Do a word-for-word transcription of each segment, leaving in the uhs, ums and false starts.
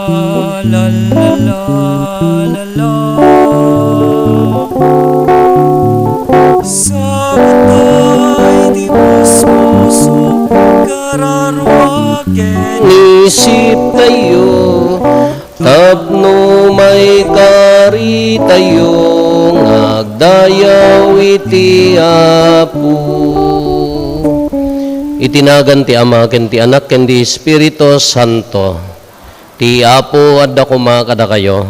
La, la, la, la, la. Sabutay ti musmuso, kararuagen isip tayo, tapno maikaritayo nga agdayaw iti Apo. Iti nagan ti Ama, ken ti Anak, ken ti Espiritu Santo. Ti Apo adda koma kadakayo.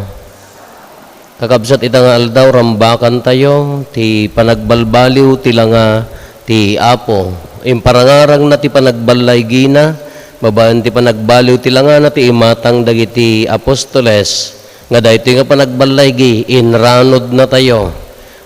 Kakabsat, ita nga aldaw, rambakantayo ti panagbalbaliw ti langa ti Apo. Imparangarangna ti panagballaygina, babaen ti panagbaliw ti langana ti imatang dagiti apostoles, nga daytoy nga panagballaygi, inranudnatayo.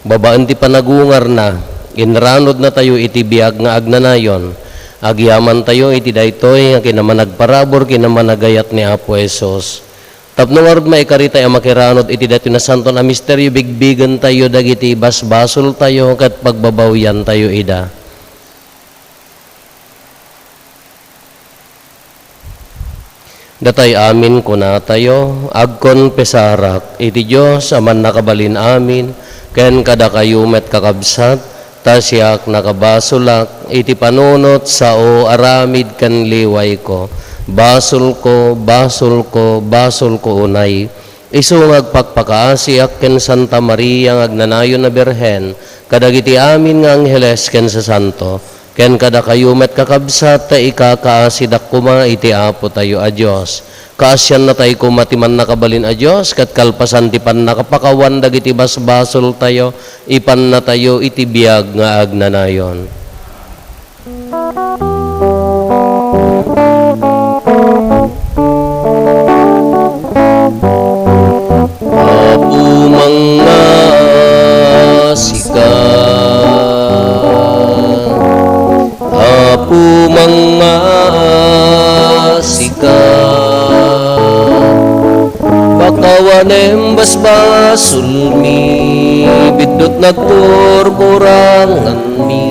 Babaen ti panagungarna, inranudnatayo iti biag nga agnanayon. Agyamantayo iti daytoy nga kinamanagparabur, kinamanagayat ni Apo Jesus. Tapno ngarud maikaritayo a makiranud iti daytoy nasanton a misterio, bigbigentayo dagiti basbasoltayo ket pagbabawyantayo ida. Datay amin kunatayo, agkonfesarak iti Dios a Mannakabalin-amin, ken kadakayo met, kakabsat, ta siak nakabasolak iti panunot sao aramid ken liwayko. Basolko, basolko, basolko unay. Isu nga agpakpakaasiak ken Santa Maria nga agnanayon a Birhen, kadagiti amin nga angheles ken sasanto, ken kadakayo met, kakabsat, ta ikakaasidak koma iti Apotayo a Dios. Kaasiannatay koma ti Mannakabalin a Dios, ket kalpasan ti pannakapakawan dagiti basbasoltayo, ipannatayo iti biag nga agnanayon. Apo, mangngaasika. Apo, mangngaasika. Pakawanem basbasolmi, biddut nagkurkuranganmi,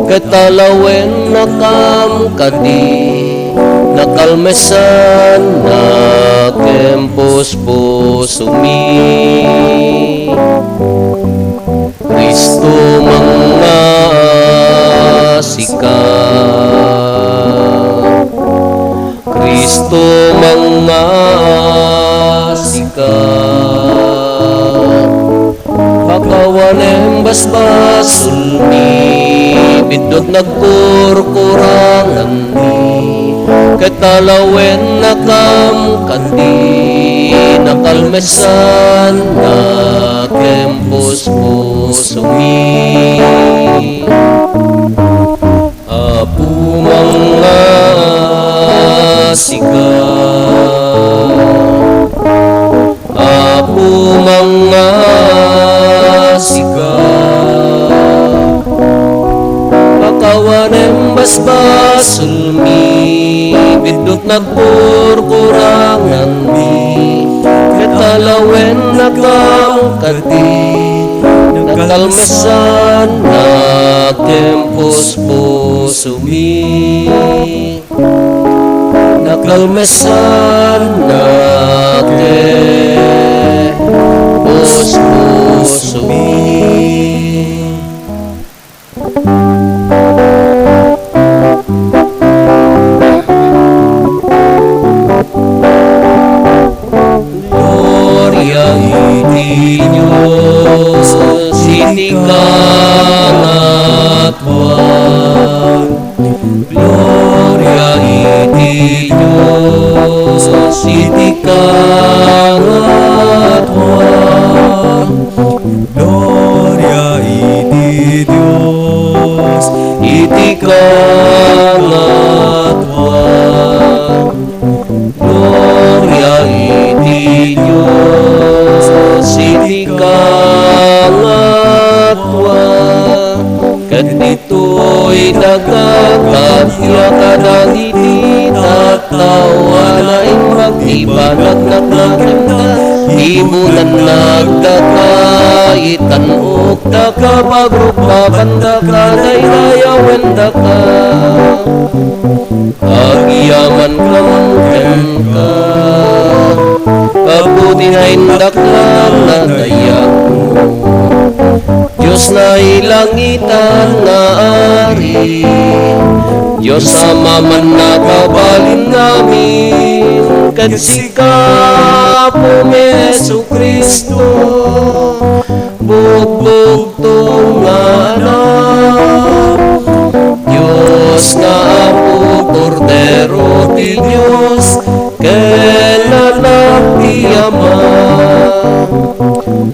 ket alawennakam kadi, nakalmesannak ken puspusomi. Cristo, mangngaasika. Cristo, mangngaasika. Pakawanem basbasolmi, biddut nagkurkuranganmi, ket alawennakam kadi, nakalmesannak ken puspusomi. Apo, mangngaasika. Apo, mangngaasika. Pakawanem basbasolmi, biddut nagkurkuranganmi, ket alawennakam kadi, nakalmesannak ken puspusomi. Nakalmesannak ken puspusomi. Gloria iti Dios iti kangatoan. Gloria iti Dios iti kangatoan. Gloria iti Dios iti kangatoan. Gloria iti Dios iti kangatoan. Ket ditoy dagaka, kadia kadagiti tattao a naimbag ti panagnagnakemda, ibunan nagdaka, itan-okdaka, pagrukbabandaka, daydayawendaka. Agyamankam kenka, nga indaklan a dayagmo. Dios nailangitan nga Ari, Dios Ama, mannakabalin ngamin, ket sika, Apomi Jesu-Cristo, bugbugtong nga Anak, Dios nga Apo, Kordero ti Dios, ken Anak ti Ama.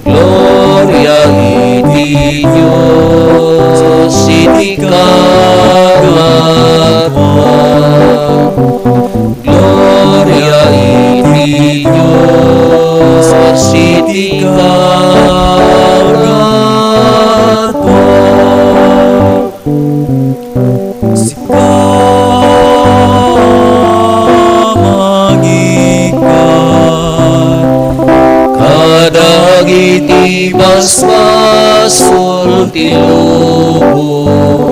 Gloria iti Dios iti kaangatwa. Gloria iti Dios iti kaangatwa. Sika mangikkan kadagiti basbasol ti lubong.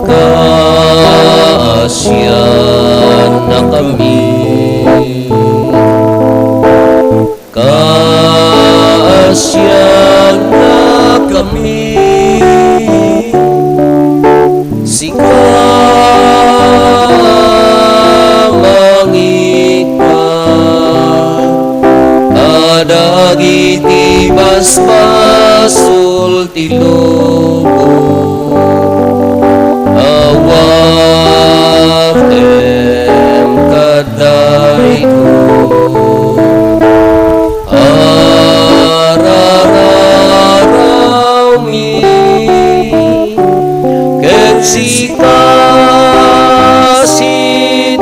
Kaasiannakami. Sika mangikkan kadagiti basbasol ti lubong. Awatem kadaytoy. Ararawmi ket sika situtugaw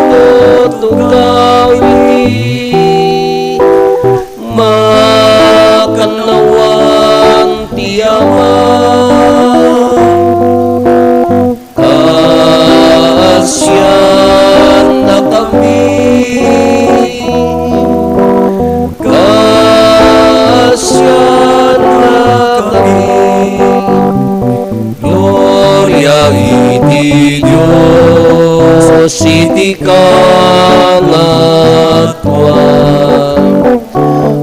iti makannawan ti Ama. Kaasiannakami, kaasiannakami. Gloria iti Dios iti kaangatwa.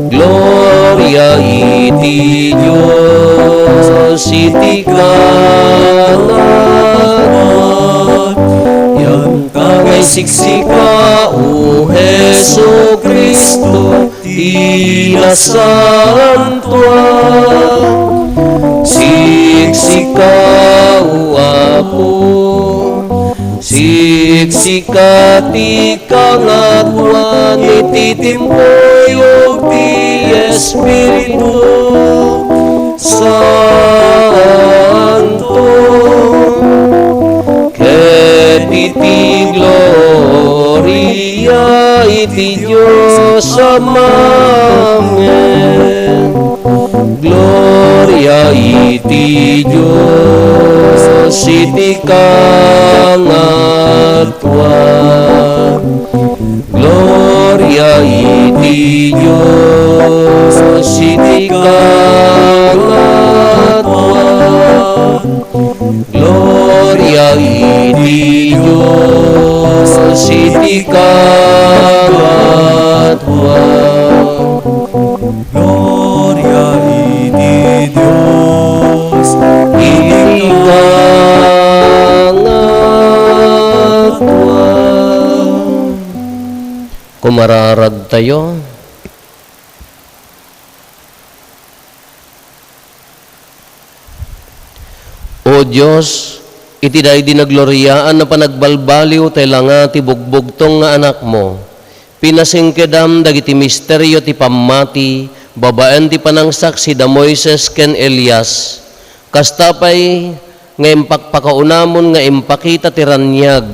Gloria iti Dios iti kaangatwa. Yan ka nga siksika, O Jesu-Cristo, ti nasantoan. Siksika, O Apo, siksika ti Kangatoan iti timpuyog ti Espiritu Santo, ket iti gloria iti Dios Ama. Amen. Gloria iti Dios iti kaangatwa. Gloria iti Dios iti kaangatwa. Gloria iti Dios iti kaangatwa. Gloria iti Dios iti kaangatwa. Kumararagtayo. O Dios, iti daydi nagloriaan a panagbalbaliw ta ilanga ti bugbugtong nga Anakmo, pinasingkedam dagiti misterio ti pammati babaen ti panangsaksi da Moises ken Elias. Kasta pay nga impakpakaunamon nga impakita ti raniag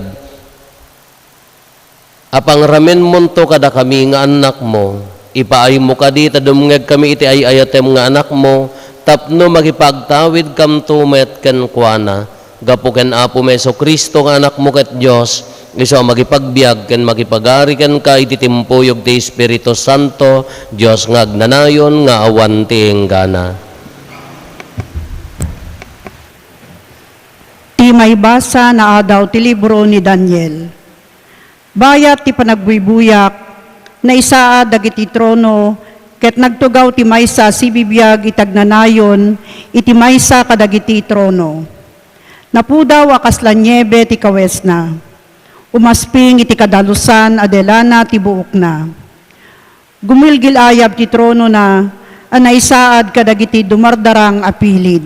a pangramenmonto kadakami nga annakmo. Ipaaymo kadi ta dumngegkami iti ay-ayatem nga Anakmo tapno makipagtawidkamto met kenkuana. Gapu ken Apomi Jesu-Cristo nga Anakmo ket Dios, isu a makipagbiag ken makipagari kenka iti timpuyog ti Espiritu Santo, Dios nga agnanayon nga awan ti inggana. Ti maibasa nga adaw ti libro ni Daniel. Bayat ti panagbuybuyak, Naisaad dagiti trono, ket nagtugaw ti maysa a sibibiag iti agnanayon iti maysa kadagiti trono. Napudaw a kasla niebe ti kawesna. Umasping iti kadalusan a delana ti buokna. Gumilgil-ayab ti tronona a naisaad kadagiti dumardarang a pilid.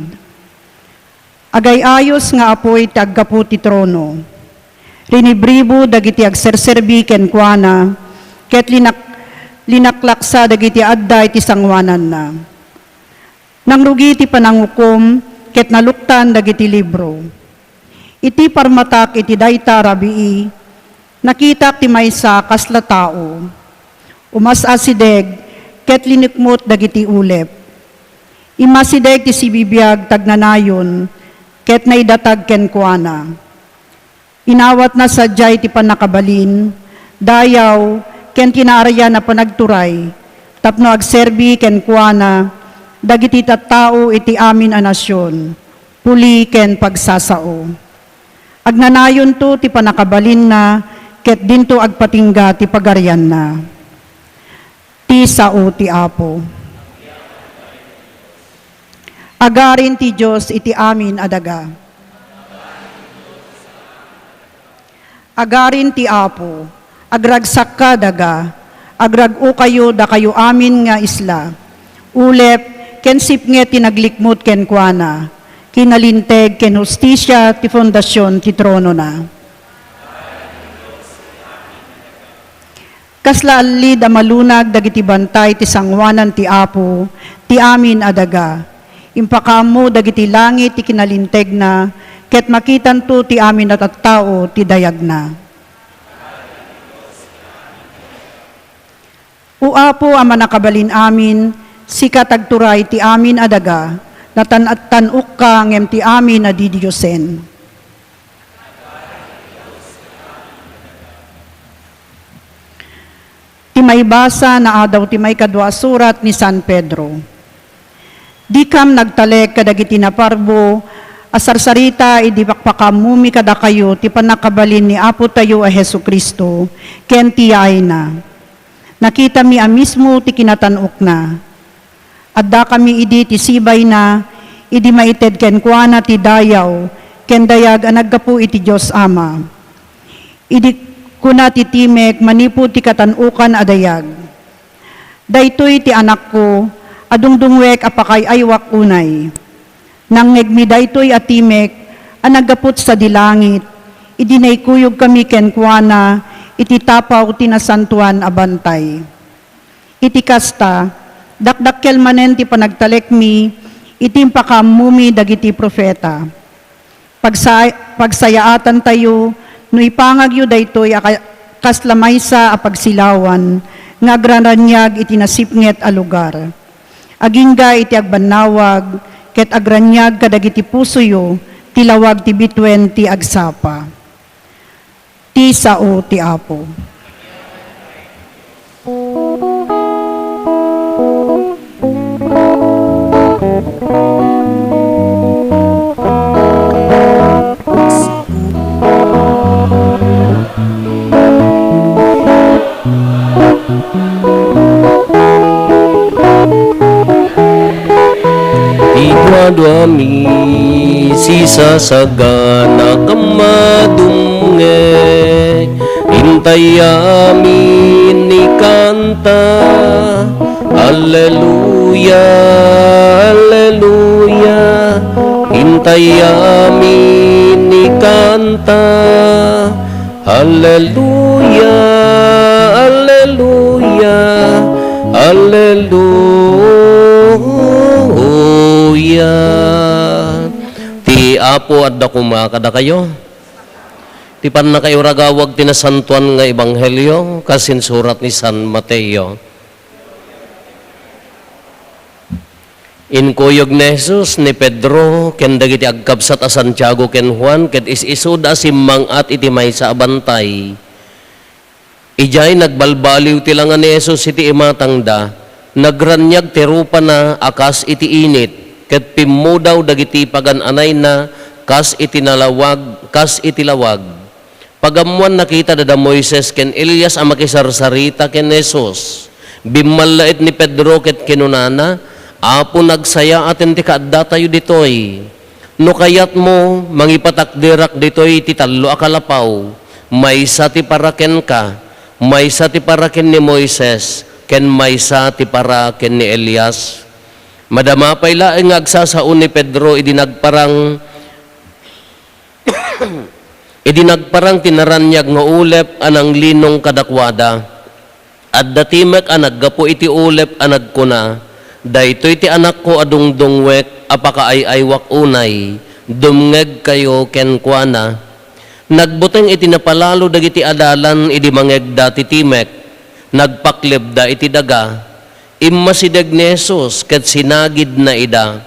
Agay-ayos nga apuy ti aggapu ti trono. Rinibribu dagiti agserserbi kenkuana, ket linak-, linaklaksa dagiti adda iti sangoananna. Nangrugi ti panangukom, ket naluktan dagiti libro. Iti parmatak iti dayta a rabii, nakitak ti maysa a kasla tao. Umas-asideg ket linikmut dagiti ulep. Immasideg ti sibibiag ti agnanayon ket naidatag kenkuana. Inawatna sadiay ti pannakabalin, dayaw, ken kinaaryan a panagturay tapno agserbi kenkuana dagiti tattao iti amin a nasion, puli ken pagsasao. Agnanayonto ti pannakabalinna ket dinto agpatingga ti pagarianna. Ti sao ti Apo. Agarin ti Dios iti amin a daga. Agarin ti Apo, agragsakka daga, agrag-okayo dakayo amin nga isla. Ulep ken sipnget ti naglikmut kenkuana, kinalinteg ken hustisia ti fondasion ti tronona. Kasla allid a malunag dagiti bantay ti sangoanan ti Apo, ti amin a daga. Impakaammo dagiti langit ti kinalintegna, ket makitanto ti amin a tattao ti dayagna. O Apo a mannakabalin amin, sika ti agturay ti amin a daga, natan-, tan-ukka ngem ti amin a didiosen. Ti maibasa naadaw ti maikadua a surat ni San Pedro. Dikam nagtalek kadagiti naparbo a sarsarita idi pakpakaammomi kadakayo ti pannakabalin ni Apotayo a Jesu-Cristo ken ti yaayna. Nakitami a mismo ti kinatan-okna. Addakami idi ti sibayna, idi maited kenkuana ti dayaw ken dayag a naggapu iti Dios Ama. Idi kuna ti timek manipud ti katan-okan a dayag, "Daytoy ti Anakko a dungdungngoek a pakaay-aywak unay." Nangngegmi daytoy a timek a naggapu sadi langit, idi naikuyogkami kenkuana iti tapaw ti Nasantoan a Bantay. Iti kasta, dakdakkel manen ti panagtalekmi iti impakaammomi dagiti profeta. Pagsa-, pagsayaatantayo no ipangagyo daytoy a ka-, kasla maysa a pagsilawan nga agraraniag iti nasipnget a lugar. Agingga iti agbannawag ket agraniag kadagiti pusoyo ti lawag ti bituen ti agsapa. Ti sao ti Apo. Ti duaduami, sisasagana ken madumngeg, intay amin ikanta. Alleluia, alleluia, intay amin ikanta. Alleluia, alleluia, alleluia. Ti Apo adda koma kadakayo. Ti pannakairagawag ti nasantoan nga ebanghelio, kas insurat ni San Mateo. Inkuyog ni Jesus ni Pedro ken dagiti agkabsat a Santiago ken Juan ket is-isuda a simmang-at iti maysa a bantay. Idiay nagbalbaliw ti langa ni Jesus iti imatangda, nagraniag ti rupana a kas iti init, ket pimmudaw dagiti pagan-anayna kas iti nalawag, kas iti lawag. Pagammoan, nakitada da Moises ken Elias a makisarsarita ken Jesus. Bimmallaet ni Pedro ket kinunana, "Apo, nagsayaaten ti kaaddatayo ditoy. No kayatmo, mangipatakderak ditoy iti tallo a kalapaw, maysa ti para kenka, maysa ti para ken ni Moises, ken maysa ti para ken ni Elias." Madama pay laeng nga agsasao ni Pedro idi nagparang Idi nagparang ti naraniag nga ulep a nanglinong kadakuada, adda timek a naggapu iti ulep a nagkuna, "Daytoy ti Anakko a dungdungwek a pakaay-aywak unay, dumngegkayo kenkuana." Nagbuteng iti napalalo dagiti adalan idi mangngegda ti timek. Nagpaklebda iti daga. Immasideg ni Jesus ket sinagidna ida.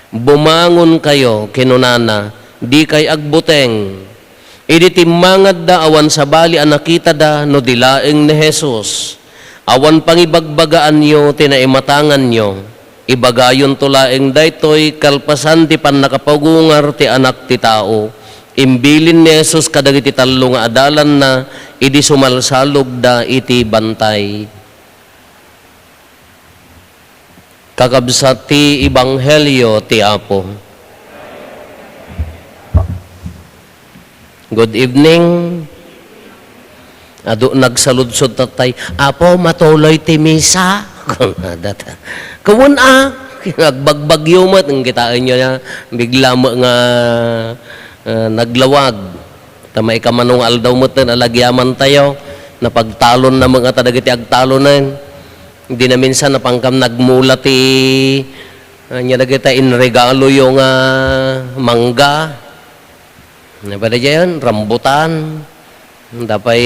"Bumangonkayo," kinunana, "dikay agbuteng." Idi timmangadda, awan sabali a nakitada no di laeng ni Jesus. Awan pangibagbagaanyo ti naimatanganyo. Ibagayonto laeng daytoy kalpasan ti pannakapagungar ti Anak ti Tao. Imbilin ni Jesus kadagiti tallo nga adalanna idi sumalsalogda iti bantay. Kakabsat ti Ebanghelio ti Apo. Good evening. Adu nagsaludsod tattay, "Apo, matuloy ti misa?" Data. Kawen a, agbagbagyo met, ang kitaen nyo na, bigla mo nga, ah, naglawag. Ta maikamano nga aldaw met, alagyaman tayo, napagtalon na mga ta dagiti agtalonen. Di na minsan napangkam nagmula ti, ah, nya dagita inregaloyo nga mangga. Napay daydiay, rambutan. Napay,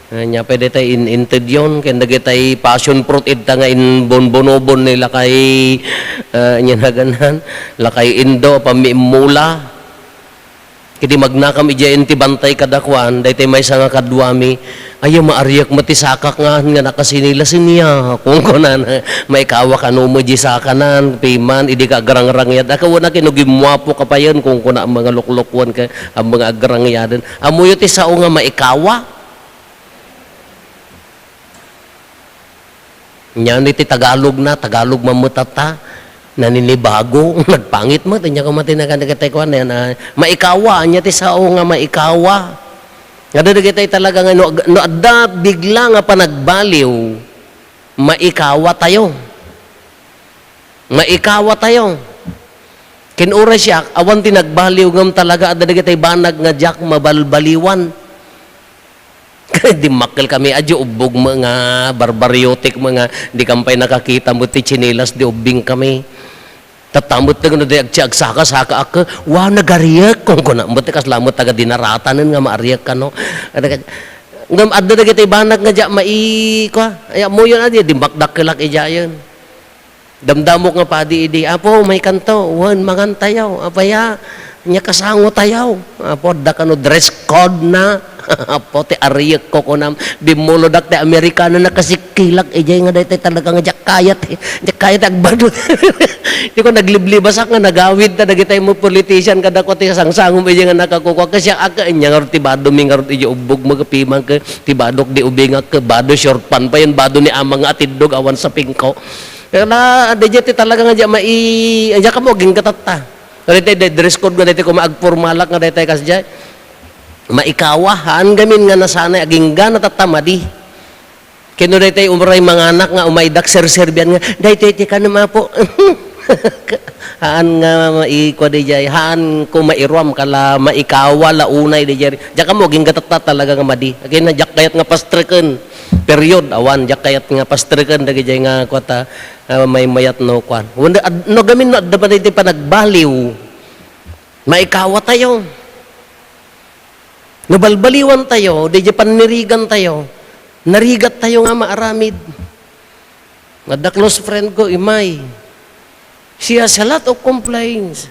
ah, nya pay daytay in-, intedyon, ken dagitay passion fruit idta nga inbonbonobon ni lakay, ah, nya naganan, lakay Indo, pammiimmula. Idi magnakam idiay ti bantay kadakuan, daytoy maysa nga kaduami, "Aya, maariek met ti sakak ngan nga nakasinilas nia," kunkunana. "Maikawa kano met di sakanan, piman, idi ka agrangrangyad." "Aka, wen a, ken no gimmuapo ka payen," kunkuna, "a mga luklukwan ka, a mga agrangyaden." Ammoyo ti sao nga maikawa? Nya, no iti Tagalog na, Tagalog man met tatta, naninibago, nagpangit met, anya koma ti nagan dagitay kuan, yan, ah, maikawa, anya ti sao nga maikawa. Nga dagitay talaga nga, no, no adda bigla nga panagbaliw, maikawa tayo. Maikawa tayo. Ken uray siak, awan ti nagbaliw ngem talaga adda dagitay banag nga diak mabalbaliwan. Dimmakkel kami, adyo ubbog mo nga, barbariotik mo nga, di kam pay nakakita mo ti tsinelas, di ubbing kami. Tatta met no di agsi-, agsaka-saka ak, "Wa, nagariek," kunkuna, met kasla met taga dinaratanen nga maariek kano. Ngem adda dagiti banag nga diak mai-, kua, ay, ammoyon a di, dimmakdakkelak idiayen. Damdamok nga padi idi, "Apo, maykanto." "Wen, mangantayo." "Apay a, nya kasangotayo." "Apo, adda kano dress code na." "Apo, ti ariekko," kunam. Bimmulodak ti Amerikano, nakasikkilak idiay nga daytoy talaga nga diak kayat, eh. Diak kayat agbadut. Di ko nagliblibasak nga nagawid ta dagitay mo politician kada ko ti sangsangom idiay nga nakakukua. Kasi ak, nya ngarud ti bado mi ngarud idiay ubbog mo kapiman ka, ti badok di ubingak ka, bado short pant pa yan, bado ni ama nga atiddog, awan sa pingko. Kaya na, adda diay ti talaga nga diak mai-, diak kamo, agingga tatta. Daytoy, daytoy dress code nga daytoy, koma agpormalak nga daytoy, kasdiay. Maikawa, haan gamin nga nasanay, agingga na tatta, madi. Ken no daytoy uray manganak nga umaydak serserbian nga, "Daytoy ti kanam, Apo." Haan nga maikua diay, haan ko mairuam, kala maikawa la unay diay. Diak kamo, agingga tatta talaga nga madi. Akin na, diak kayat nga pastreken. Period, awan, diak kayat nga pastreken dagiti nga kuata, ah, maymayat no kuan. Wen, ad-, no gamin no adda pay daytoy panagbaliw, maikawa tayo. No balbaliwan tayo, daydiay pannirigan tayo, narigat tayo nga maaramid. Adda close friend ko, imay. She has a lot of complaints.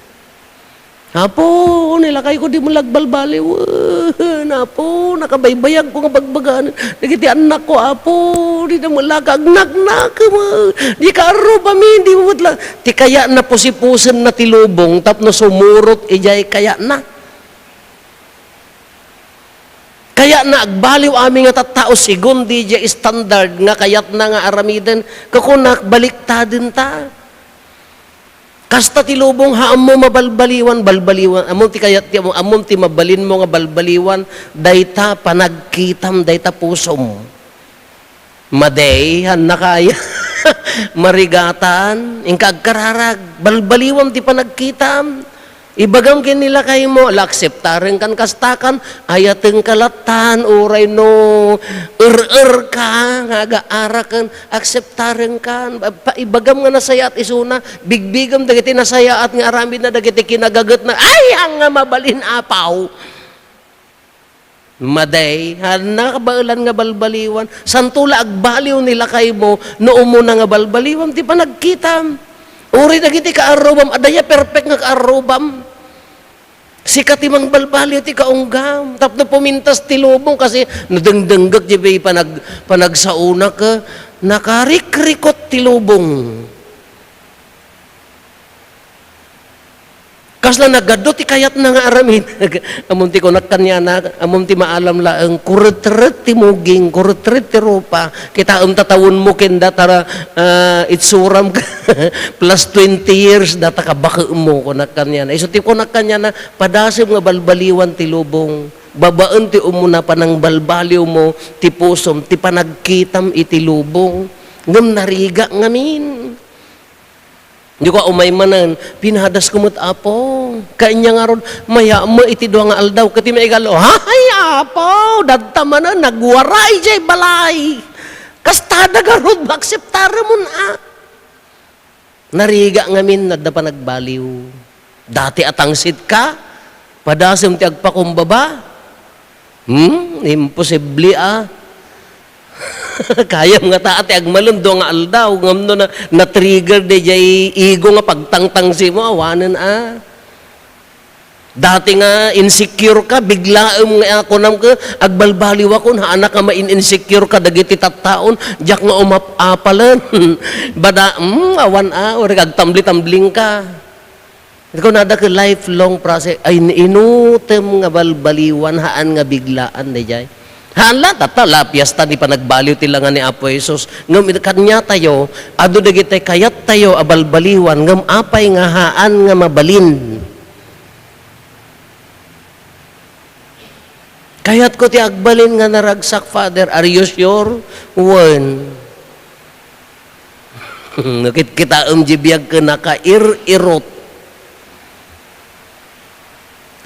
"Apo, ni lakayko di mo la agbalbaliwen. Apo, nakabaybayagko nga bagbaganen dagiti annakko, Apo, dida met la ka agnaknakem. Dika arrub amin, di mo met la." Ti kayatna, pusipusenna ti lubong tapno sumurot idiay kayatna. Kayatna agbaliw amin nga tattao, segun diay standard nga kayatna nga aramiden, kunak, baliktadenta. Kasta ti lubong, haanmo mabalbaliwan, balbaliwan. Ammom ti kayat ti, ammom ti mabalinmo nga balbaliwan, dayta panagkitam, dayta pusom. Madi, haanna kaya. Marigatan, inka agkararag, balbaliwam ti panagkitam. Ibagam ken ni lakaymo, la akseptarenkan kastakan, ayatenka lattan, uray no er-erka, nga agaaraken, akseptarenkan. Pa-, ibagam nga nasayaat isuna, bigbigam dagiti nasayaat nga aramidna dagiti kinagagetna. Ay, haan nga mabalin, apaw! Madi, haanna kabaelan nga balbaliwan. Santo la agbaliw ni lakaymo no umuna nga balbaliwam ti panagkitam. Uray dagiti kaarrubam, adda aya perfect nga kaarrubam. Sika ti mangbalbaliw ti kaunggam. Tapno pumintas ti lubong kasi nadengdenggek diay panag-, panagsaonak, eh, nakarikrikot ti lubong. Kasla nagadu ti kayatna nga aramid. Ammom ti kunak kaniana, ammom ti maalam laeng, kuretret ti muging, kuretret ti rupa. Kitaem ta tawenmo ken data, ah, itsuram plus twenty years, data kabakemo, kunak kaniana. Isu ti kunak kaniana, padasem nga balbaliwan ti lubong. Babaen ti umuna panangbalbaliwmo, ti pusom, ti panagkitam iti lubong. Ngem nariga ngamin. Di ko, umay manen, pinadasko met, Apo. Kanya ngarud, mayat met iti dua nga aldaw, ket ti maigallo, "Ay, Apo, dadta manen, nagwaray jay balay. Kastada ngarud, maakseptaremon, a." Nariga ngamin, adda panagbaliw. Dati a tangsit ka, padasem ti agpakumbaba. Hmm, imposible, a. Kayam ngata ti agmalem dua nga aldaw, ngem no na, na-trigger daydiay ego nga pagtangtangsimo, awanen, a. Dati nga insecure ka, biglaem nga kunam ket, agbalbaliwakon, haanak a main-insecure kadagiti tattaon, diak nga umap-apalen. Bada, hmm, awan, a, uray agtambli-tambling ka. Kunada ket lifelong process, ay, inutem nga balbaliwan, haan nga biglaan daydiay. Haan la, tatta, la, piesta ti panagbaliw ti langa ni Apo Jesus. Ngem kaniatayo, adu dagiti kayattayo a balbaliwan, ngem apay nga haan nga mabalin? Kayatko ti agbalin nga naragsak, Father. Are you sure? Wen. No kitkitaem diay biag ken nakair-irot.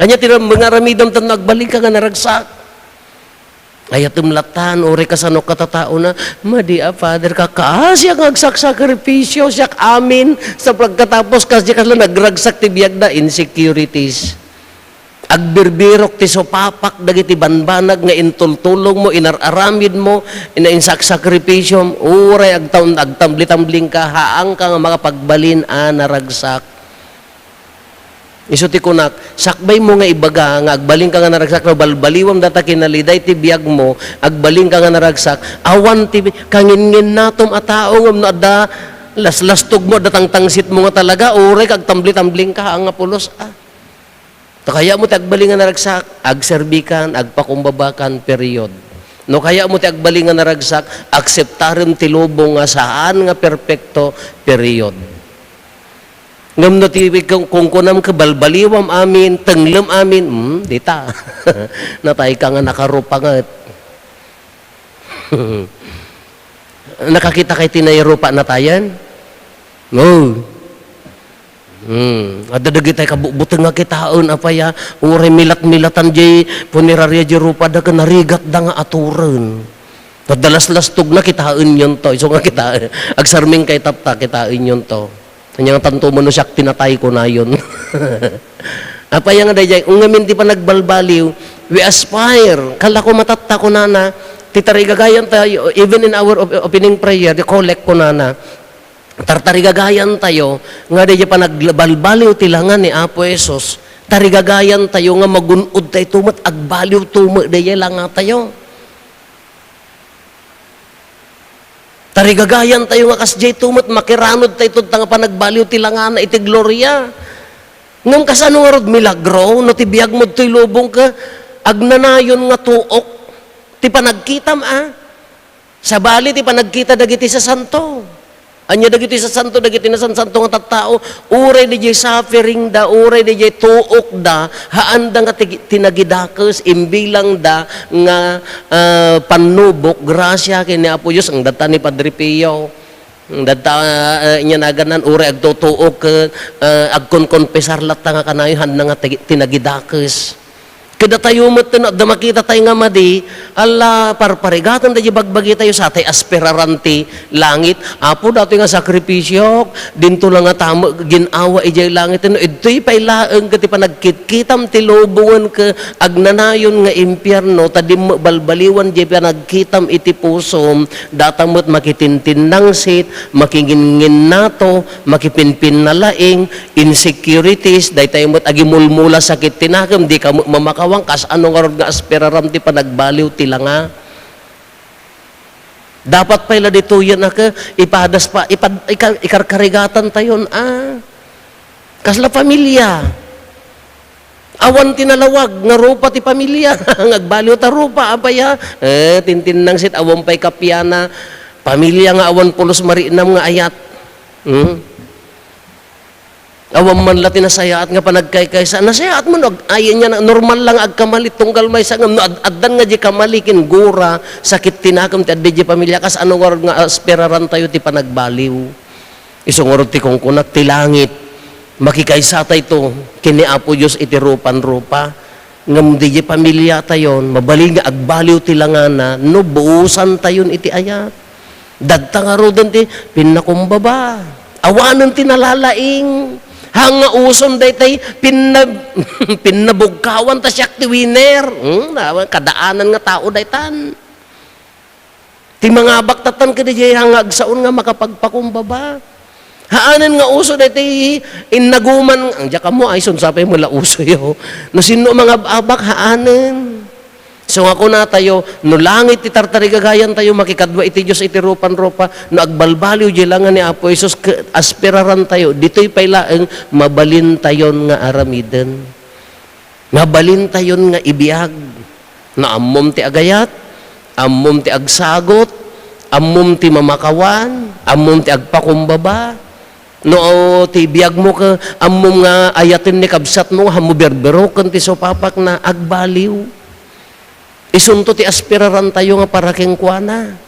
Ania ti ram-, nga aramidem tapno agbalinka nga naragsak? Ayatem lattan, uray kasano katataona, madi a, Father, kakaasiak nga agsaksakripisio, siak amin, sa pagkatapos, kasi kasla nagragsak ti biagda, insecurities. Agbirbirok ti supapak dagiti banbanag nga intultulongmo, inar-aramidmo, ina-, insaksakripisom, uray agtaw-, agtambli-tambling ka, haanka nga makapagbalin a naragsak. Isu ti kunak, sakbaymo nga ibaga nga agbalinka nga naragsak no balbaliwam data kinaliday ti biagmo, agbalinka nga naragsak, awan ti kanginnginnatom a tao ngem no adda laslastogmo, adda tangtangsitmo nga talaga, uray ka agtambli-tambling ka, haan nga pulos, a. No kayatmo ti agbalin nga naragsak, agserbikan, agpakumbabakan, period. No kayatmo ti agbalin nga naragsak, akseptarem ti lubong nga saan nga perpekto, period. Ngem no ti kun-, kunkunam ket balbaliwam amin, tenglem amin, hmm, dita. Natayka nga nakarupa ngarud. Nakakitakay ti nairupa natayen? No. Hmm. Adda dagitay kabutbuteng nga kitaen, apay a, uray milatmilatan diay punerarya diay rupada ken narigatda nga aturen. Adda laslastogna, kitaenyonto. Isu nga kitaen. Agsarmingkay tatta, kitaenyonto. Ania nga tanto man no siak ti natay, kunayon. Apay nga daydiay, ngamin ti panagbalbaliw, we aspire, kala ko matatta, kunana, ti tarigagayan tayo, even in our op-, opening prayer, the collect, kunana, tartarigagayan tayo, nga daydiay panagbalbaliw ti langa ni Apo Jesus, tarigagayan tayo nga magun-od tayo met, agbaliw to met daydiay langa tayo. Tarigagayan tayo nga kasdiay to met, makiranod tayo ta nga panagbaliw ti langana iti gloria. Ngem kasano ngarud milagro no ti biagmo ditoy lubong ket agnanayon nga tuok? Ti panagkitam, a? Sabali ti panagkita dagiti sasanto. Ania dagiti sasanto, dagiti nasansanto nga tattao? Uray diay suffering da, uray diay tuok da, haan da nga ti-, tinagidakes, imbilang da nga, ah, pannubok, grasia ken ni Apo Dios, ang data ni Padre Pio. Data, ah, inyanagan nan, uray agtutuok, ah, agkonkonfesar latta nga kanayon, haan da nga ti-, tinagidakes. Kadatayo met no adda makita tayo nga madi, ala, parparigaten da di bagbagi tayo, sa tay aspiraran ti langit. Apo, datoy nga sakripisiok, dinto lang nga tamo, ginawa idiay langit. No, idtoy pay laeng ket ti panagkitkitam ti lubongen ket agnanayon nga impierno, ta dimmo balbaliwan di panagkitam iti pusom, data met makitintinnangsit, makinginnginnato, makipinpinnalaing, insecurities, daytay met agimulmula sakit ti nakem, di ka met mamakawan, kas ano ngarud nga aspiraram ti panagbaliw ti langa. Dapat pay la ditoyen a ke, ipadas pa, ipad-, ika-, ikarkarigatan tayon, a. Kasla pamilia. Awan ti nalawag nga rupa ti pamilia. Nga agbaliw ta rupa, apay a? Eh, tintinnangsit, awan pay kapiana. Pamilia nga awan pulos marinam nga ayat. Hmm? Awan man la ti nasayaat nga panagkaykaysa. Nasayaat man, ag-, ayan niya na, normal lang nga agkamali, tunggal maysa ngem no ad-, addan nga di kamali ken gura, sakit ti nakem ti adda di pamilia, kas ano ngarud nga aspiraran tayo ti panagbaliw? Isu ngarud ti kunkunak, ti langit, makikaysa tayo to ken ni Apo Dios iti rupan-rupa. Ngem diay pamilia tayon, mabalin nga agbaliw ti langana no buosan tayon iti ayat. Dadta ngaruden ti pinnakumbaba. Awanen ti nalalaing. Haan nga uson daytay pinna-, pinnabugkawan ta siak ti winner. Hmm, awan, kadaanan nga tao daytan. Ti mangabak tattan kadi diay nga agsaon nga makapagpakumbaba. Haanen nga uso daytoy innaguman, ang diak ammo, ay, sunsapay mo la uso yo. No sinno mangab-abak, haanen. So nga kunatayo, no langit ti tartarigagayan tayo, makikadua iti Dios iti rupan-rupa, no agbalbaliw diay langa ni Apo Jesus, ke-, aspiraran tayo, ditoy pay laeng mabalin tayon nga aramiden. Mabalintayon nga ibiag. No ammom ti agayat, ammom ti agsagot, ammom ti mamakawan, ammom ti agpakumbaba. No ti biagmo ket ammom nga ayaten ni kabsatmo nga ammo berberoken ti supapakna, agbaliw. Isunto ti aspirarantayo nga para kenkuana.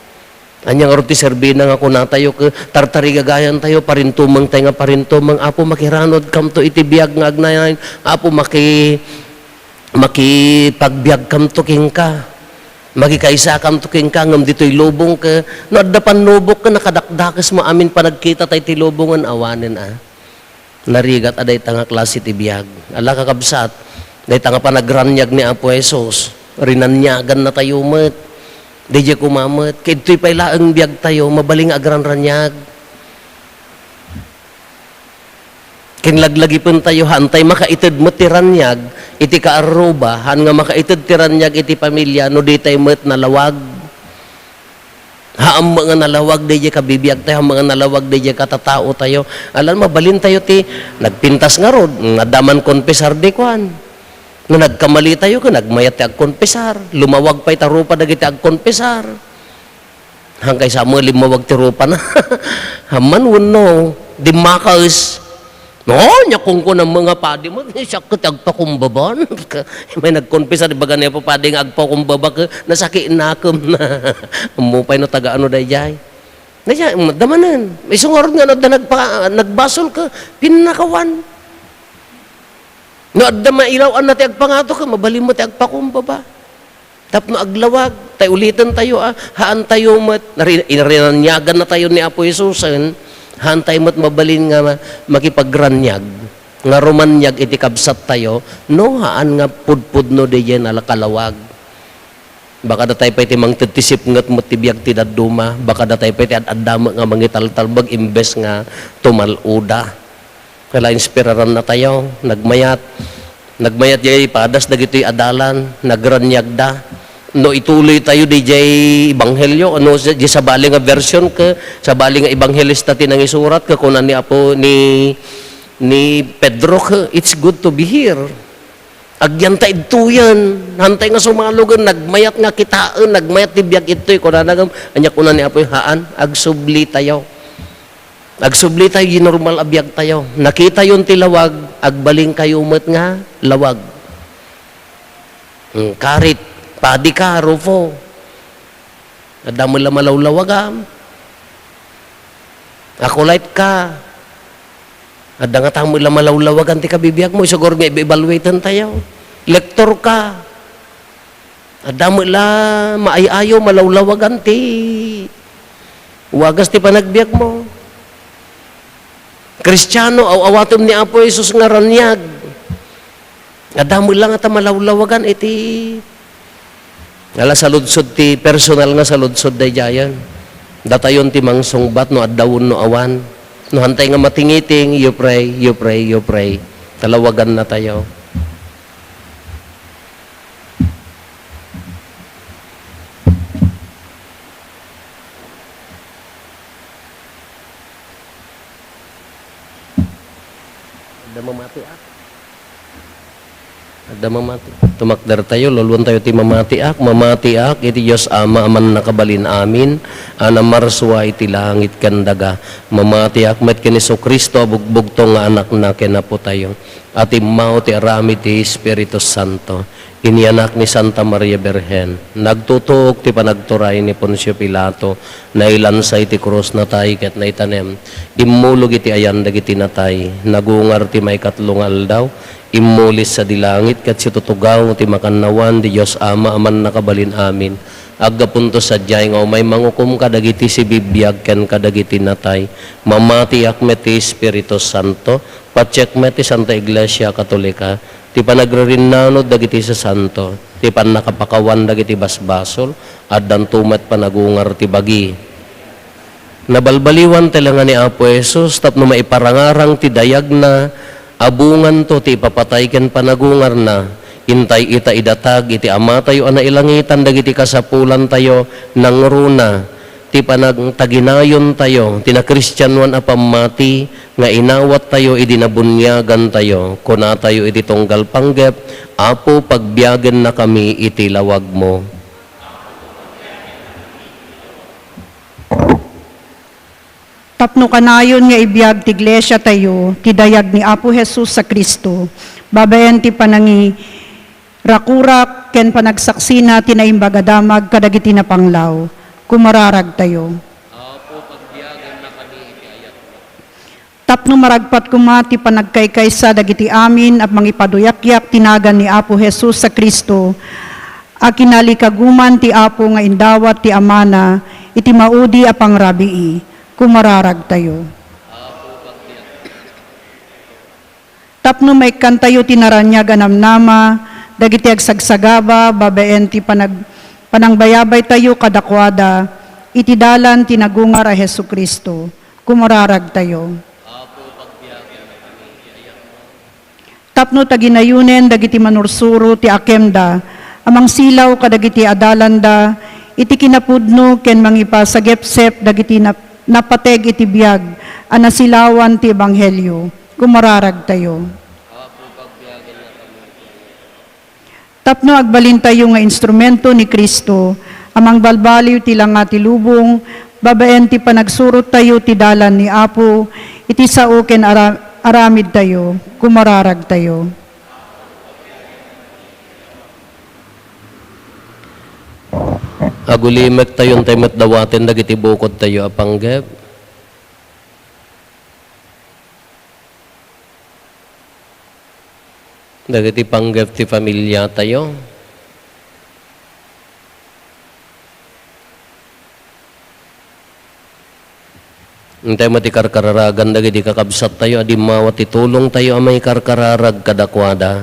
Ania ngarud ti serbina nga kunatayo ket tartarigagayantayo, parintumengtayo nga parintumeng, Apo, makiranudkamto iti biag nga agnayan. Apo, maki-, makipagbiagkamto kenka. Makikaysakamto kenka, ngem ditoy lubong ket no adda pannubok ket nakadakdakesmo amin panagkitatayo ti lubongen, awanen a. Narigat a dayta nga klase ti biag. Ala, kakabsat, dayta nga panagraniag ni Apo Jesus, rinaniagannatayo met. Daydiay koma met, ket ditoy pay laeng biagtayo, mabalin nga agranraniag. Ken laglagipentayo, haantay makaited met ti raniag iti kaarruba, haan nga makaited ti raniag iti pamilia no ditay met nalawag. Haan met nga nalawag daydiay kabibiagtayo, haan met nga nalawag daydiay katataotayo. Alan, mabalintayo ti nagpintas ngarud, mm, adda man konfesar di kuan. No nagkamalitayo ket nagmayat ti agkonfesar. Lumawag pay ta rupa dagiti agkonfesar. Haan kaysa mo limmawag ti rupana. Haan man wenno, dimmakes. No, nia kunkunam nga padi mo, siak ket agpakumbaban. May nagkonfesar, ibaga ni Apo Padi nga agpakumbaba ket nasakit nakem. Ammo pay no taga ano daydiay. Daydiay, damanen. Isu ngarud nga no adda nagpa-, nagbasol ket pinnakawan. No adda mailaw-anna ti agpangato ket mabalinmo ti agpakumbaba. Tapno aglawag, tay ulitentayo a, haantayo met, nari-, rinaniagannatayo ni Apo Jesusen, haantayo met mabalin nga ma-, makipagraniag, nga rumaniag iti kabsattayo, no haan nga pudpudno daydiay nala-, kalawag. Baka datay pay ti mangted ti sipnget met ti biag ti dadduma, baka datay pay ti ad-adda met nga mangitaltalbag imbes nga tumal-oda. Kala inspirarannatayo, nagmayat. Nagmayat jay padas dagitoy adalan, nagraniagda. No ituloytayo di jay ebanghelyo, ano, di sabali nga version ket sabali nga ebanghelista ti nangisurat, ket kuna ni Apo, ni, ni Pedro, ket, "It's good to be here." Agyanta idtoyen, hantay nga sumalugen, nagmayat nga kitaen, nagmayat ti biag ittoy, kunana ngem, ania kuna ni Apo, haan, agsublitayo. Agsublitayo, di normal a biagtayo. Nakitayon ti lawag, agbalinkayo met nga lawag. Hmm, karit, padi ka, Rufo. Adda met la malawlawagam. Acolyte ka. Adda ngata met la malawlawagan ti kabibiag mo. Isugor nga i-evaluate tayo. Lektor ka. Adda met la maay-ayo, malawlawagan ti wagas ti panagbiag mo. Kristiano, aw-awatem ni Apo Jesus nga raniag. Adda met la ngata malawlawagan iti, ala, saludsod ti personal nga saludsod daydiayen. Datayon ti mangsungbat no adda wenno awan. No hantay nga matingiting, you pray, you pray, you pray. Talawagannatayo. Adda mamatiak. Adda mamati. Tumakdertayo, luluantayo ti mamatiak. Mamatiak iti Dios Ama a Mannakabalin-amin, a namarsua iti langit ken daga. Mamatiak met ken Jesu-Cristo a bugbugtong nga Anakna ken Apotayo, a timmao ti aramid ti Espiritu Santo. Inianak ni Santa Maria Birhen. Nagtutuok ti panagturay ni Poncio Pilato. Nailansa iti krus, natay ket naitanem. Immulog iti ayan dagiti natay. Nagungar ti maikatlo nga aldaw. Immuli sadi langit ket situtugaw ti makannawan ti Dios Ama a Mannakabalin-amin. Aggapunto sadiay nga umay mangukom kadagiti sibibiag ken kadagiti natay. Mamatiak met ti Espiritu Santo. Patiek met ti Santa Iglesia Katolika. Ti panagririnnanod dagiti sasanto, ti pannakapakawan dagiti basbasol, addanto met panagungar ti bagi. Nabalbaliwan ti lenga ni Apo Jesus tapno maiparangarang ti dayagna, abunganto ti ipapatay ken panagungarna. Intay ita idatag iti Amatayo a nailangitan dagiti kasapulantayo, nangruna. Ti panagtaginayontayo, ti nakristianoan a pammati nga inawattayo idi nabuniagantayo, kunatayo iti tunggal panggep, "Apo, pagbiagennakami iti lawagmo." Tapno kanayon nga ibiag ti iglesiatayo ti dayag ni Apo Jesus a Cristo, babaen ti panangi-, rakurak ken panagsaksina ti Naimbag a Damag kadagiti napanglaw. Kumararagtayo. Apo, pagbiagennakami iti ayatmo. Tapno maragpat koma ti panagkaykaysa dagiti amin a mangipaduyakyak ti nagan ni Apo Jesus a Cristo, a kinalikaguman ti Apo nga indawat ti Amana iti maudi a pangrabii. Kumararagtayo. Apo, pagbiag- Tapno maikkantayo ti naraniag a namnama dagiti agsagsagaba babaen ti panag-, panangbayabaytayo kadakuada iti dalan ti nagungar a Jesu-Cristo. Kumararagtayo. Apo, pagbiagen. Tapno taginayonen dagiti manursuro ti akemda a mangsilaw kadagiti adalanda iti kinapudno ken mangipasagepsep dagiti nap-, napateg iti biag a nasilawan ti ebanghelio. Kumararagtayo. Tapno agbalintayo nga instrumento ni Cristo a mangbalbaliw ti langa ti lubong babaen ti panagsurottayo ti dalan ni Apo iti sao ken ara-, aramidtayo. Kumararagtayo. Agulimektayo intay met dawaten dagiti bukodtayo a panggep. Dagiti panggep ti familiatayo. Intay met ti karkararagan dagiti kakabsattayo a dimmawa ti tulongtayo a maikarkararag kadakuada.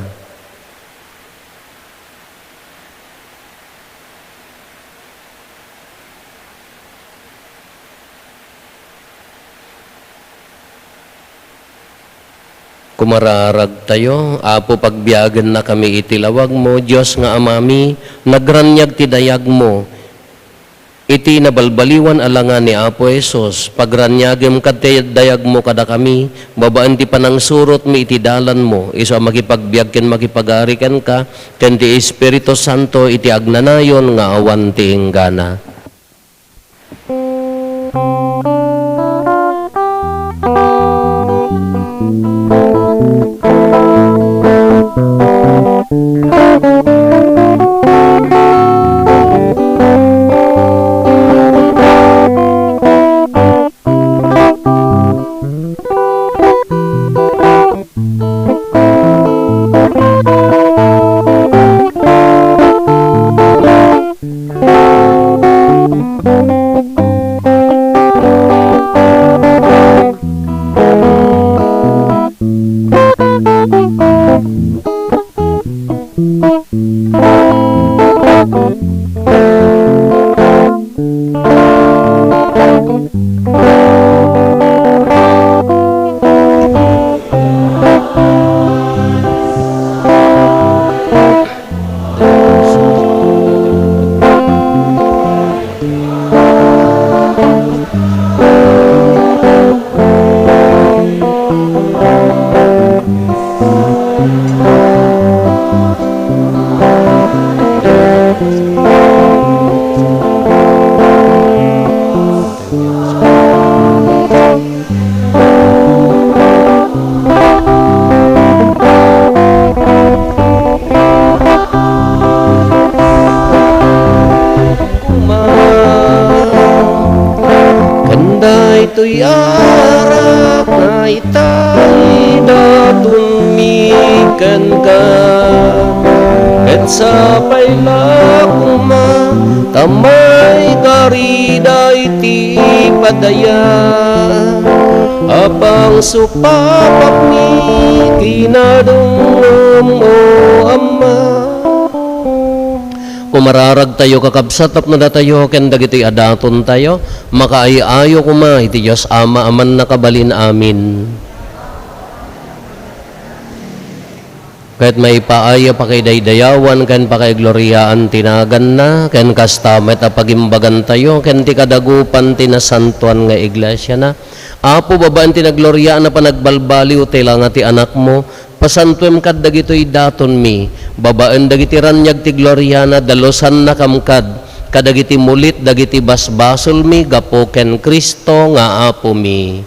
Kumararagtayo, Apo, pagbiagennakami iti lawagmo, Dios nga Amami, nagraniag ti dayagmo. Iti nabalbaliwan a langa ni Apo Jesus, pagraniagem kadti dayagmo kadakami, babaen ti panangsurotmi iti dalanmo, isu a makipagbiag ken makipagari kenka, ken ti Espiritu Santo iti agnanayon nga awan ti inggana. Ken daytoy a arak nga ita idatonmi kenka, ket sapay la koma ta maigarida iti padaya a pangsupapakmi kinadumdum, O Ama. Kumararagtayo, kakabsat, tapno datayo ken dagitoy a datontayo, makaay-ayo koma iti Dios Ama a Mannakabalin. Amen. Ket maipaay a pakaidaydayawan ken pakaigloriaan ti naganna, ken kasta met a pagimbagantayo ken ti kadagupan ti nasantoan nga iglesiana. Apo, babaen ti nagloriaan a panagbalbaliw ti langa ti Anakmo, pasantuem kad dagitoy datonmi, babaen dagiti raniag ti gloriana, dalosannakam kad kadagiti mulit dagiti basbasolmi gapu ken Cristo nga Apomi.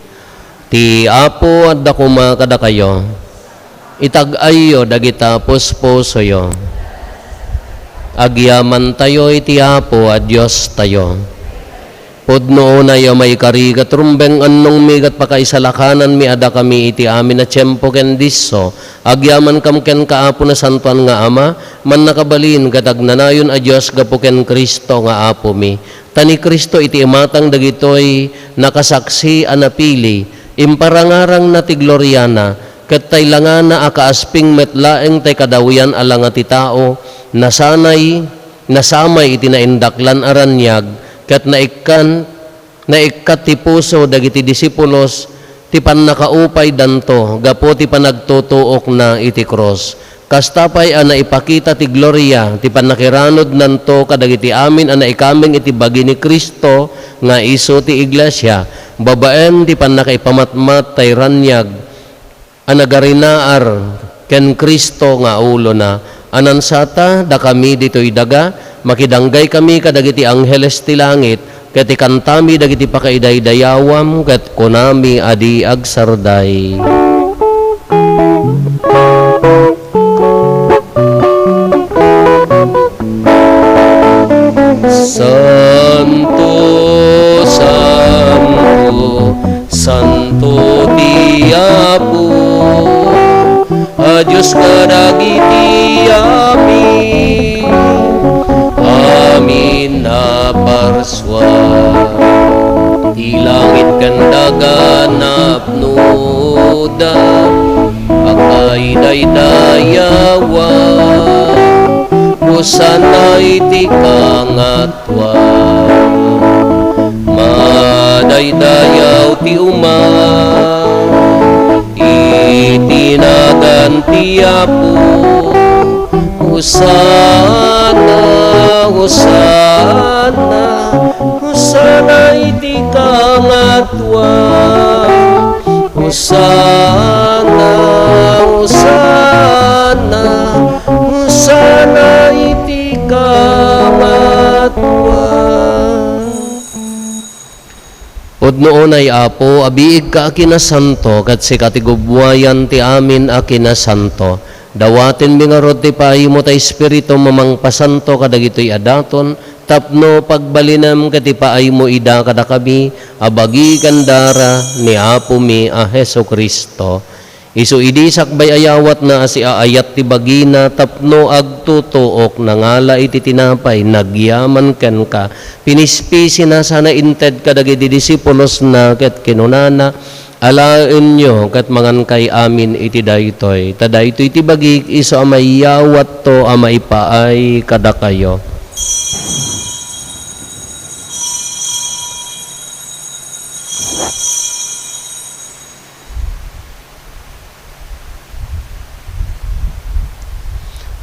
Ti Apo adda koma kadakayo. Itag-ayyo dagita puspusoyo. Agyamantayo iti Apo a Diostayo. Pudno unay a maikari ket rumbeng, annongmi ket pakaisalakananmi a dakami iti amin a tiempo ken disso. Agyamankam kenka, Apo, Nasantoan nga Ama, Mannakabalin ket Agnanayon a Dios gapu ken Cristo nga Apomi. Ta ni Cristo iti imatang dagitoy nakasaksi a napili, imparangarangna ti gloriana, ket tay langana a kaasping met laeng tay kadawian a langa ti tao, nasanay, nasamay iti naindaklan a raniag, ket naikkan, naikkat ti puso dagiti disipulos ti pannakaupaydanto gapu ti panagtutuokna iti krus. Kasta pay a naipakita ti gloria ti pannakiranudnanto kadagiti amin a naikameng iti bagi ni Cristo nga isu ti iglesia, babaen ti pannakaipamatmat tay raniag a nagarinaar ken Cristo nga ulona. Anansata, dakami ditoy daga, makidanggay kami kadagiti angheles ti langit, ket ikantami dagiti pakaidaydayawam, ket kunami a di agsarday. Santo, santo, santo ti Apo a Dios kadagiti amin. Amin a parsua ti langit ken daga napnoda a kaidaydayawa. Hosanna iti kangatua. Madaydayaw ti uma iti nagan ti Apo. Hosanna, Hosanna, Hosanna iti kangatoan. Hosanna, Hosanna, Hosanna iti kangatoan. Pudno unay, Apo, a biigka a kinasanto, ket sika ti gubbuayan ti amin a kinasanto. Dawatenmi ngarud ti paaymo ta Espiritum a mangpasanto kadagitoy a daton, tapno pagbalinem ket ipaaymo ida kadakami a bagi ken dara ni Apomi a Jesu-Cristo. Isu idi sakbay a yawatna a siaayat ti bagina tapno agtutuok, nangala iti tinapay, nagyaman kenka, pinispisina sana inted kadagiti disipulosna ket kinunana, "Alaenyo ket mangankay amin iti daytoy, ta daytoy ti bagik isu a mayawatto a maipaay kadakayo."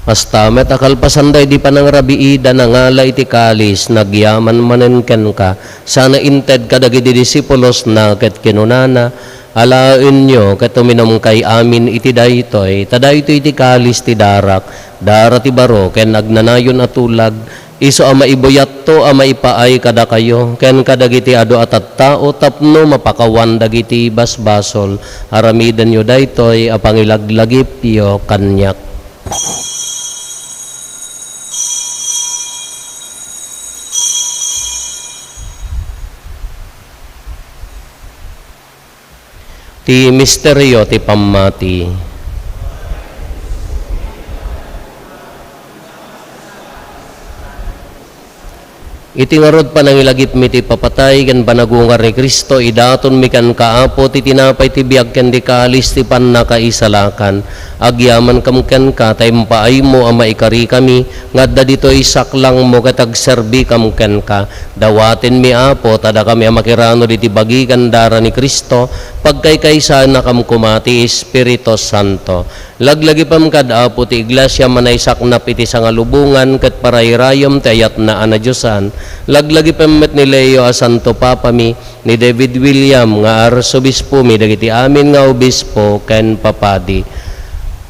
Kasta met a kalpasan daydi panangrabiida, nangala iti kalis, nagyaman manen kenka, sana inted kadagiti disipulosna ket kinunana, "Alaenyo ket uminumkay amin iti daytoy, ta daytoy ti kalis ti darak, dara ti baro ken agnanayon a tulag, isu a maibuyatto a maipaay kadakayo ken kadagiti adu a tattao tapno mapakawan dagiti basbasol. Aramidenyo daytoy a pangilaglagipyo kaniak." Ti misterio ti pammati. Iti ngarud, panangilagipmi ti ipapatay ken panagungar ni Cristo, idatonmi kenka, Apo, ti tinapay ti biag ken ti kalis ti pannakaisalakan. Agyamankam kenka ta impaaymo a maikarikami nga adda ditoy saklangmo ket agserbikam kenka. Dawatenmi, Apo, ta dakami a makiranud iti bagi ken dara ni Cristo, pagkaykaysaennakam koma ti Espiritu Santo. Laglagipem kad, Apo, ti Iglesia a manaysaknap iti sangalubongan ket parayrayem ti ayatna a nadiosan. Laglagipem met ni Leo a Santo Papami, ni David William nga Arsobispomi, dagiti amin nga obispo ken papadi.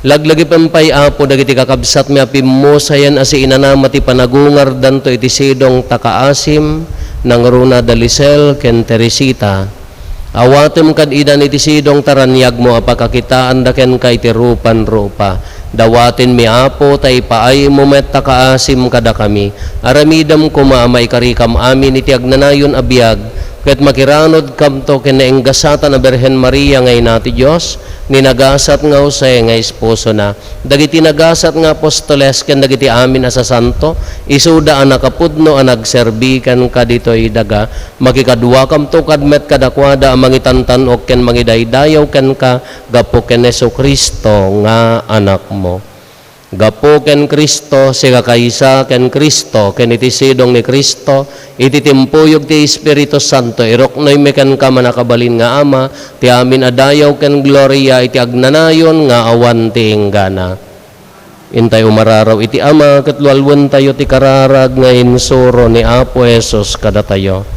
Laglagipem pay, Apo, dagiti kakabsatmi a pimmusayen a siinanama ti panagungardanto iti sidong ta kaasim, nangruna da Lisel ken Teresita. Awatem kad idan iti sidong ta raniagmo a pakakitaanda kenka iti rupan rupa. Dawatenmi, Apo, ta ipaaymo met ta kaasim kadakami. Aramidem koma a maikarikam amin iti agnanayon a biag, ket makiranudkamto ken nainggasatan a Birhen Maria nga ina ti Dios, ni nagasat nga Jose nga esposona, dagiti nagasat nga apostoles ken dagiti amin a sasanto, isuda a nakapudno a nagserbi kenka ditoy daga. Makikaduakamto kad met kadakuada a mangitantan-ok ken mangidaydayaw kenka gapu ken Jesu-Cristo nga Anakmo. Gapu ken Cristo, sika kaysa ken Cristo, ken iti sidong ni Cristo, iti timpuyog ti Espiritu Santo, iruknoymi kenka, mannakabalin nga Ama, ti amin a dayaw ken gloria iti agnanayon nga awan ti inggana. Intay umararaw iti Ama ket lualwentayo ti kararag nga insuro ni Apo Jesus kadatayo.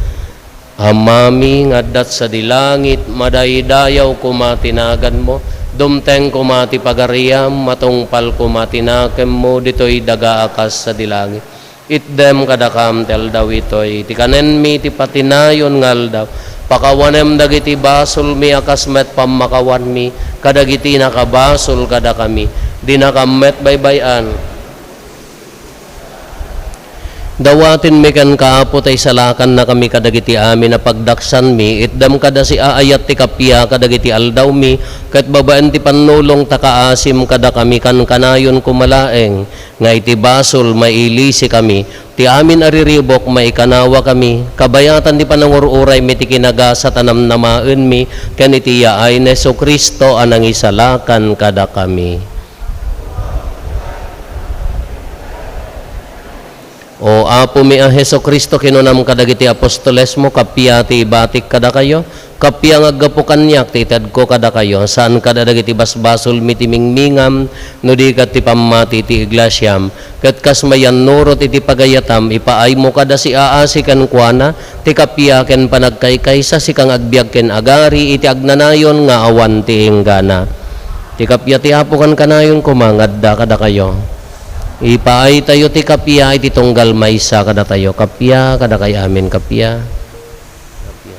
Amami nga adda sadi langit, madaydayaw koma ti naganmo, dumteng koma ti pagariam, matungpal koma ti nakemmo ditoy daga a kas sadi langit. Itdem kadakam ti aldaw itoy ti kanenmi ti patinayon nga aldaw. Pakawanem dagiti basolmi a kas met pammakawanmi kadagiti nakabasol kadakami. Dinakam met baybay-an. Dawatenmi kenka, Apo, ta isalakannakami kadagiti amin a pagdaksanmi. Itdem kada siaayat ti kappia kadagiti aldawmi, ket babaen ti pannulong ta kaasim kadakami, kankanayon koma laeng nga iti basol, mailisikami. Ti amin a riribuk, maikanawakami. Kabayatan ti panangur-uraymi ti kinagasat a namnamaenmi ken iti yaay ni Jesu-Cristo a nangisalakan kadakami. O Apomi a Jesu-Cristo, kinunam kadagiti apostolesmo, kappia ti ibatik kadakayo, kappia nga aggapu kaniak ti itedko kadakayo, saan kada dagiti basbasolmi ti mingmingam, no di ket ti pammati ti iglesiam. Ket kas mayannurot iti pagayatam, ipaaymo kada siaasi kenkuana, ti kappia ken panagkaykaysa, sikang agbiag ken agari iti agnanayon nga awan ti inggana. Ti kappia ti Apo kankanayon koma nga adda kadakayo. Ipaaytayo ti kappia iti tunggal maysa kadatayo. Kappia kadakay amin, kappia. Kappia.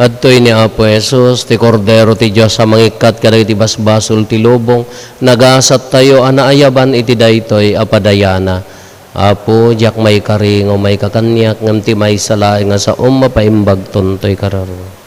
Adtoy ni Apo Jesus, ti Kordero ti Dios a mangikkat kadagiti basbasol ti lubong. Nagasattayo a naayaban iti daytoy a padayana. Apo, diak maikari nga umayka kaniak, ngem ti maysa laeng a saom mapaimbagton toy kararua.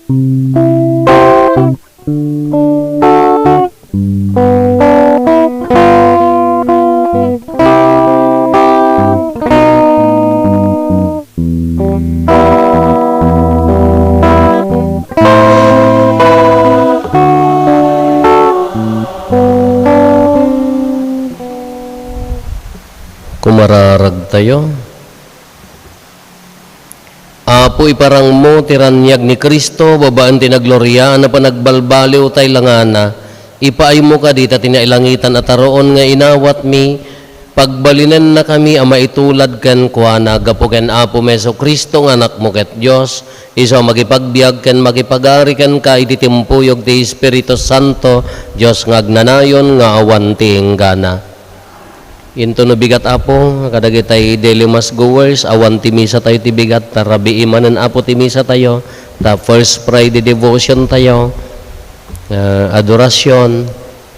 Kumararagtayo. Apo, iparangmo ti raniag ni Cristo babaen ti nagloria a napan agbalbaliw tay langana. Ipaaymo kadi ta ti nailangitan a taroon nga inawatmi, pagbalinennakami a maitulad kenkuana gapu ken Apomi Jesu-Cristo nga Anakmo ket Dios, isu a makipagbiag ken makipagari kenka iti timpuyog ti Espiritu Santo, Dios nga agnanayon nga awan ti inggana. Into no bigat, Apo, kadagitay daily mass goers, awan ti misa tayo ti bigat, ta rabii manen, Apo, ti misa tayo, ta First Friday devotion tayo, ah, adorasyon,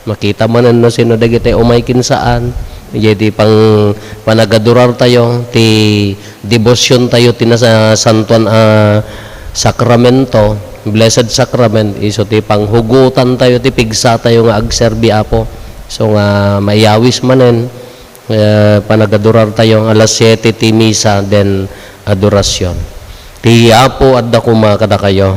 makita manen no sino dagitay umay ken saan, idiay ti pang-, panagadurar tayo, ti devotion tayo, ti nasantuan a sakramento, Blessed Sacrament, isu ti panghugotan tayo, ti pigsa tayo nga agserbi, Apo. So nga maiyawis manen, eh, panagadurar tayo, alas siete ti misa, then adorasyon. Ti Apo adda koma kadakayo.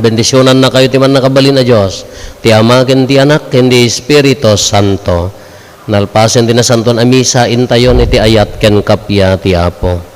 Bendisionannakayo ti mannakabalin a Dios, ti Ama ken ti Anak ken ti Espiritu Santo. Nalpasen ti nasantuan a misa, intayon iti ayat ken kappia ti Apo.